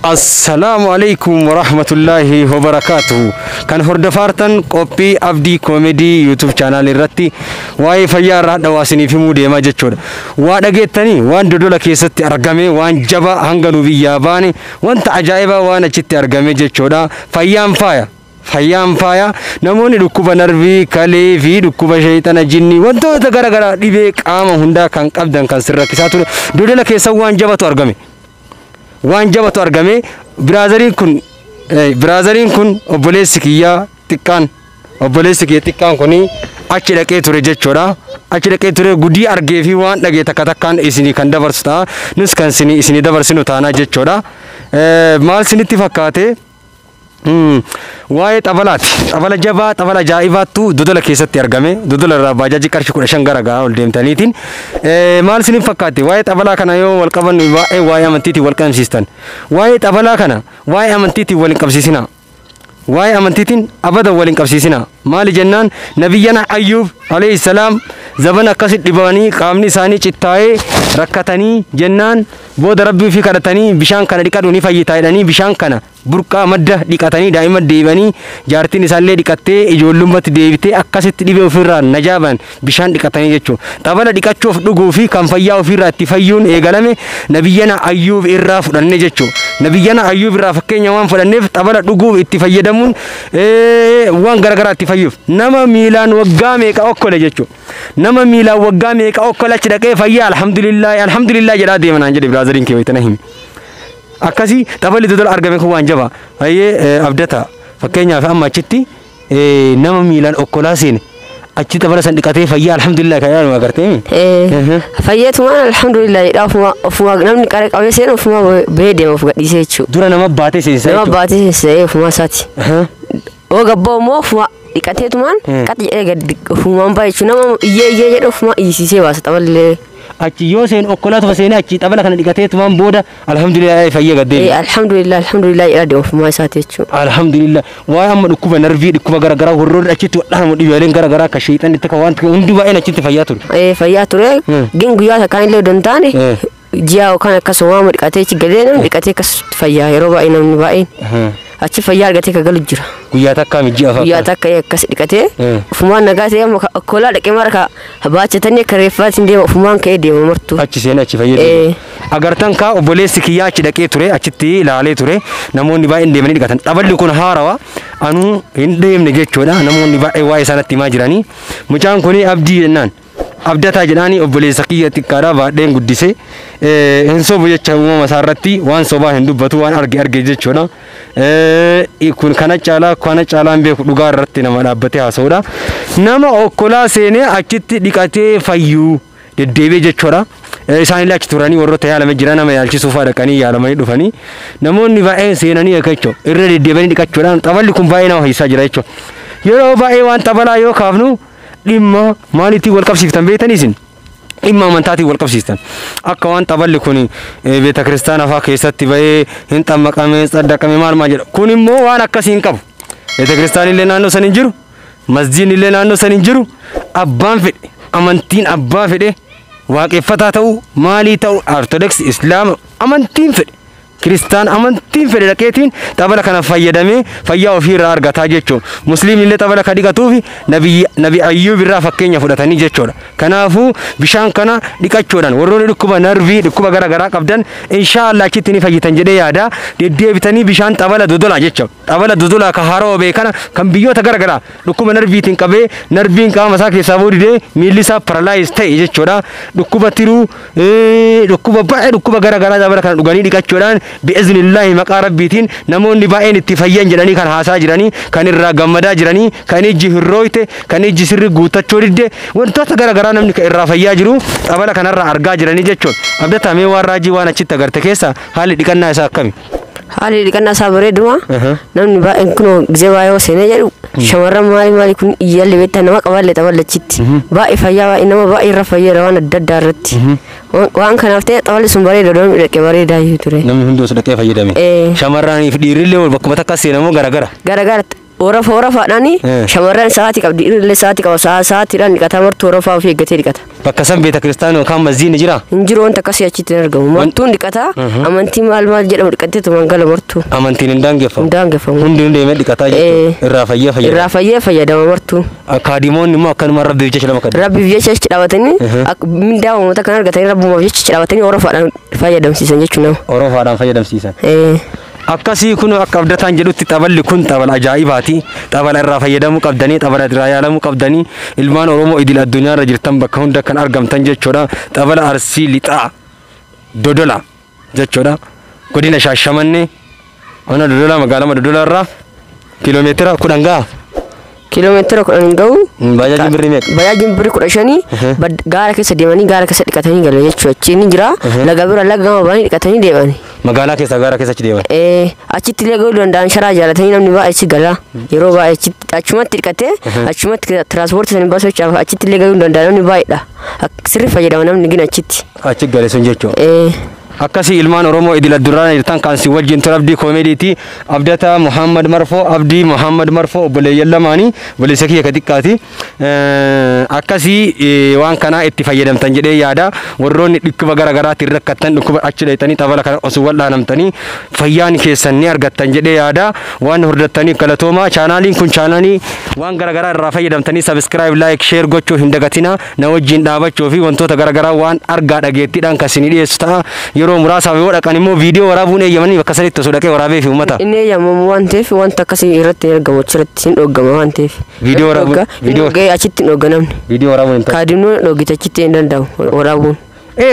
Assalaamu alaikum warahmatullaahi wabarakaatuhu. Kan hordofaartan qophii Abdii Koomedii YouTube channel irratti waa'ee fayyaa irraa dhawaa isiniif himuu deemaa jechuudha. Waa dhageettanii waan Dodola keessatti argame, waan jabaa hanga nu biyyaa baane, wanta ajaa'ibaa waan achitti argame jechuudha. Fayyaan faaya. Fayyaan faaya. Namoonni dhukkuba narvii, kalee fi dhukkuba sheexana, jinnii, wantoota garaagaraa, dhibee qaama hundaa kan qabdan, kan sirrakkisaa ture, Dodola keessa waan jabatu argame. Waan jabatu argame. Brotheriin kun obboleessi kiyyaa xiqqaan, obboleessi kiyya xiqqaan kun achi dhaqee ture jechuudha. Achi dhaqee ture, gudii argee fi waan dhagee takka takkaan isinii kan dabarsu ta'a. Nus kan isinii dabarsinu taanaa jechuudha. Maal isinitti fakkaate? Waa'ee xabalaati. Xabala jabaa, xabala ajaa'ibaattu Dodola keessatti argame. Dodola irraa baajaajii qarshii 15 gara gahaa ol deemtaniitiin. Maal isiniif fakkaate? Waa'ee xabalaa kana yoo wal qabannu, waa'ee amantiitiin wal qabsiistan. Waa'ee xabalaa kana waa'ee amantiitiin wal hin qabsiisinaa. Waa'ee amantiitiin abadan wal hin qabsiisinaa. Maali jennaan, Nabiyyana Ayyuub alayhi salaam zabana akkasi dhibamanii, qaamni isaanii cittaa'ee rakkatanii jennaan, booda Rabbii ofii kadhatanii, bishaan kana dhiqadhu ni fayyitaa jedhanii, bishaan kana burqaa madda dhiqatanii, daa'ima deebanii, jaartiin isaallee dhiqattee ijoollummaatti deebitee, akkasitti dhibee ofirraa najaaban bishaan dhiqatanii jechuudha. Xabala dhiqachuuf dhuguu fi kan fayyaa ofirraa itti fayyuun eegalame Nabiyyana Ayyuub irraa fudhanne jechuudha. Nabiyyana Ayyuub irraa fakkeenya waan fudhanneef, xabala dhuguuf itti fayyadamuun waan garaagaraa itti fayyuuf, nama miilaan waggaa meeqa okkole jechuudha. Nama miilaan waggaa meeqa okkole achi dhaqee fayyaa, alhamdulillah, alhamdulillah jedhaa deema naan jedhe brotheriin kee wayitana himi. Akkasii xaballi Dodola argame kun waan jabaa. Hayyee Abdata, fakkeenyaaf amma achitti nama miilaan okkolaa seene achi xabala san dhiqatee fayyaa, alhamdulillah kan jedhamu agartee? Fayyeetumaan alhamdulillah jedha, ofuma namni qara qabee seenu ofuma bahee deema, of gadhiisee jechuudha. Dura nama baatee seensa. Nama baatee seensisee ofuma isaati. Oo gabboo immoo ofuma dhiqateetumaan qaxi jedhee gadi ofumaan ba'a jechuudha. Nama iyyee iyyee jedhu ofuma iyyisiisee baasa xaballee. Achi yoo seenu okkolaatuma seenee achi xabala kana dhiqateetumaan booda alhamdulillah fayyee gaddeebi. Alhamdulillah, alhamdulillah jedha deema ofuma isaati jechuudha. Alhamdulillah. Waa'ee amma dhukkuba narvii, dhukkuba garaagaraa, warroonni achitti wadhaanamu, dhibeeleen garaagaraa akka sheexan itti akka waan hundi baay'een achitti fayyaa ture. Fayyaa ture. Gin guyyaa takkaan illee odoo hin taane, ji'a yookaan akkasuma waan dhiqatee achi galee, namni dhiqatee akkas fayyaa, yeroo baay'ee namni baay'een achi fayyaa argatee ka galu jira. Guyyaa takkaa ji'a fa'a. Guyyaa takka akkas dhiqatee ofumaan nagaa ta'ee, amma okkolaa dhaqee mara ka baachatanii akka reeffaatiin deema, ofumaan ka'ee deema martuu. Achi seenee achi fayyadamu. Agartan kaa, obboleessi kiyyaa achi dhaqee ture, achitti ilaalee ture, namoonni baay'een deemanii dhiqatan. Xaballi kun haarawa, anuu hin deemne jechuudha. Namoonni baay'ee waa'ee isaanitti himaa jiranii. Mucaan kun Abdii jennaan. Abdataa jedhaanii, obboleessa kiyya xiqqaadhaa baadheen guddise. Hin sobu jecha, uumama isaa irratti waan sobaa hin dubbatu, waan arge arge jechuudha. Kun kana caalaa hin beeku, dhugaa irratti nama dhaabbatee haasa'udha. Nama okkolaa seenee achitti dhiqatee fayyuu deddeebi'ee jechuudha. Isaanillee achi turanii warroota yaalame jira, nama yaalchisuu fa'aa dhaqanii yaalamanii dhufanii, namoonni baay'een seenanii akka jechuudha irra deddeebi'anii dhiqachuudhaan xaballi kun baay'ee nama fayyisaa jira jechuudha. Yeroo baay'ee waan xabalaa yoo kaafnu dhimma maaliitiin wal qabsiiftan beektanii isin? Dhimma amantaatiin wal qabsiistan. Akka waan xaballi kun beeta kiristaana fa'aa keessatti bahee hin xammaqame, saddaqame, maal maal jedha. Kun immoo waan akkasii hin qabu. Beeta kiristaanillee naannoo san hin jiru. Masjiidni illee naannoo san hin jiru. Abbaan fedhe, amantiin abbaa fedhe waaqeffataa ta'u, maalii ta'u, Ortodoksii, Islaama, amantiin fedhe, Kiristaan, amantiin fedhe dhaqeetiin xabala kana fayyadamee fayyaa ofiirraa argataa jechuudha. Musliimni illee xabala kan dhiqatuuf Nabi Ayyuub irraa fakkeenya fudhatanii jechuudha. Kanaafuu bishaan kana dhiqachuudhaan warroonni dhukkuba narvii, dhukkuba gara garaa qabdan, inshaallah achitti ni fayyitan jedhee yaada. Deddeebitanii bishaan xabala Dodolaa jechuudha. Xabala Dodolaa ka haroo beekana kan biyyoota gara garaa dhukkuba narviitiin qabee, narviin qaama isaa keessaa boodidee, miilli isaa paralyze ta'e jechuudha. Dhukkuba tiruu, dhukkuba baay'ee, dhukkuba gara garaa xabala kana dhuganii dhiqachuudhaan bi'iznillaahi maqaa Rabbiitiin namoonni baay'een itti fayyan jedhanii kan haasaa jiranii, kan irraa gammadaa jiranii, kan ijji hirrooyte, kan ijji sirri guuttachuu didde, wantoota gara garaa namni kan irraa fayyaa jiru xabala kanarraa argaa jiranii jechuudha. Abdataa, mee waan raajii waan achitti agarte keessa haalli dhiqannaa isaa akkami? Haalli dhiqannaa isaa bareeduma. Namni baay'een kun gizee baay'ee seenee jedhu, shamarran maali maali kun iyyaallee beektaa nama qaballee xaballachitti. Baay'ee fayyaa, baay'ee nama baay'ee irra fayyeera waan adda addaa irratti. Waan kanaaf ta'e xaballi sun bareeda, namni dhaqee bareedaa iyyuu ture. Namni hundi osoo dhaqee fayyadame. Shamarranii fi dhiirrillee wal bakkuma takka seenamoo gara gara? Gara gara. Horafa horafaadhaan shamarran sa'aatii qabdi dhiirrillee sa'aatii qaba sa'aatiidhaan dhiqata martuu horafaa ofii eeggatee dhiqata. Bakka san beeta kiristaanaa yookaan masjiidni jira? Hin jiru wanta akkasii achitti hin argamu. Martuun dhiqata amantii maal maal jedhamu dhiqattee tumaan gala martuu. Amantiin hin daangeffamu. Hin daangeffamu. Hundi deemee dhiqataa jechuudha. Irraa fayyee fayyadama. Irraa fayyee fayyadama martuu. Akaadimoonni immoo akkanuma rabbiif jecha lama kadhatu. Rabbiif jecha achi dhaabatanii mindaa uummata kan argatanii rabbumaaf jecha achi dhaabatanii horofaadhaan fayyadamsiisan jechuudha nama. Horofaadhaan fayyadamsiisan. Akkasii kun akka abdataan jedhutti xaballi kun xabala ajaa'ibaati. Xabala irraa fayyadamuu qabdanii, xabala irraa yaalamuu qabdanii, ilmaan Oromoo idil addunyaa irra jirtan bakka hunda kan argamtan jechuudha. Xabala Arsii Lixaa Dodola jechuudha. Godina Shaashamannee ona Dodola magaalaa Dodola irraa kiiloomeetira 10 gaha. Kiiloomeetira 10 hin gahu. Baajaajiin birrii meeqa? Baajaajiin birrii 15 gaara keessa deemanii gaara keessa dhiqatanii galu jechuudha. Achi ni jira laga bira laga gama ba'anii dhiqatanii deemani. Magaalaa keessa gaara keessa achi deeman. Achitti illee galuu danda'an sharaa jaalatanii namni baay'ee achi gala. Yeroo baay'ee achumatti dhiqatee achumatti tiraanspoortii sanii baasuu jechaaf achitti illee galuu danda'an namni baay'eedha. Sirrii fayyadama namni gina achitti. Achi gale sun jechuudha. Akkasii ilmaan Oromoo idil addunyaa jirtan kan si wajjin ture Abdii Koomeediiti. Abdataa Muhammad Marfoo, Abdii Muhammad Marfoo obboleeyyan lamaanii obboleessa kiyya ka xiqqaati. Akkasii waan kanaa itti fayyadamtan jedhee yaada. Warroonni dhukkuba gara garaatiin rakkattan dhukkuba achi dheeytanii xabala kana osoo wal'aanamtanii fayyaan keessan ni argattan jedhee yaada. Waan hordoftaniif galatoomaa. Chaanaaliin kun chaanaalii waan gara garaa irraa fayyadamtanii subscribe, like, share gochuu hin dagatina. Na wajjin dhaabachuu fi wantoota gara garaa waan argaa dhageettiidhaan kan isinii dhiyeessu ta'a. Yeroo muraasaaf yoo dhaqan immoo viidiyoo waraabuun eeyyamanii bakka sanitti osoo dhaqee waraabee fi uummata. Inni eeyyamamu waan ta'eef wanta akkasii irratti hin argamu achirratti hin dhoggama waan ta'eef. Viidiyoo waraabuun. Viidiyoo achitti hin dhogga namni. Viidiyoo waraabuun hin ta'u. Kaadimnoo dhoggite achitti hin danda'amu waraabuun.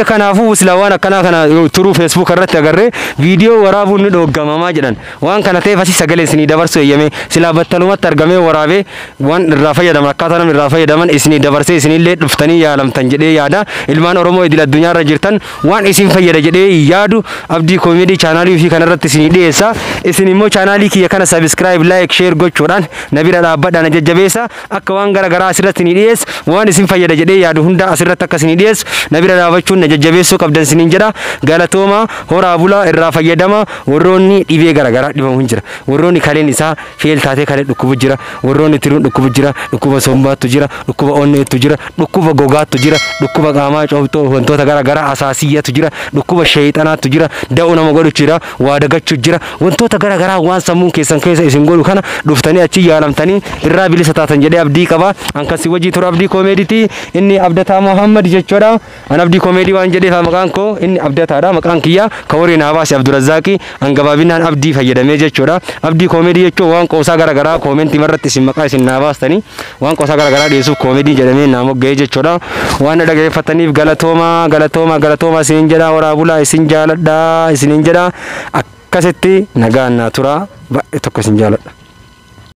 Kanaafuu silaa waan akkanaa kana turuu Facebook irratti agarree viidiyoo waraabuun ni dhoggamamaa jedhan. Waan kana ta'eef asii sagalee isinii dabarsu eeyyame silaa battalumatti argamee waraabee waan irraa fayyadaman akkaataa namni irraa fayyadaman isinii dabarsee isinillee dhuftanii yaalamtan jedhee yaada. Ilmaan Oromoo idil addunyaa irra jirtan waan isin fayyada jedhee yaadu Abdii Koomeedii chaanaalii ofii kanarratti isinii dhiyeessa. Isin immoo chaanaalii kiyya kana subscribe, like, share gochuudhaan na bira dhaabbadhaa na jajjabeessa. Akka waan gara garaa asirratti isinii dhiyeessu waan isin fayyada jedhee yaadu hunda asirratti akka isinii dhiyeessu na bira dhaabbachuu na jajjabeessuu qabdan isiniin jedha. Galatooma horaa bulaa irraa fayyadama. Warroonni dhibee garaagaraa dhibamu hin jira. Warroonni kaleen isaa feel taatee kalee dhukkubu jira. Warroonni tiruun dhukkubu jira. Dhukkuba sombaattu jira. Dhukkuba onneettu jira. Dhukkuba gogaattu jira. Dhukkuba qaamaa coobxoo wantoota garaagaraa asaasiyyatu jira. Dhukkuba sheexanaattu jira. Da'u nama godhu jira. Waa dagachuu jira. Wantoota garaagaraa waan sammuun keessan keessa isin godhu kana dhuftanii achi yaalamtanii irraa bilisa taatan jedhee abdii qaba. An kan si wajjii ture Abdii Koomeediiti. Inni Abdataa Muhammad jechuudha. An Abdii Koomeedii waan jedheef maqaan koo inni Abdataadha. Maqaan kiyya ka warri naa baase Abdurrazzaaqi. An gabaabinaan Abdii fayyadamee jechuudha. Abdii Koomeedii jechuun waan qoosaa garaagaraa koomentii irratti isin maqaa isin naa baastanii waan qoosaa garaagaraa dhiyeessuuf koomeedii jedhamee naa mogga'ee jechuudha. Waan na dhaggeeffataniif galatooma galatooma galatooma isiniin jedha. Horaa bulaa isin jaaladha isiniin jedha. Akkasitti nagaan naa tura. Baay'ee tokko isin jaaladha.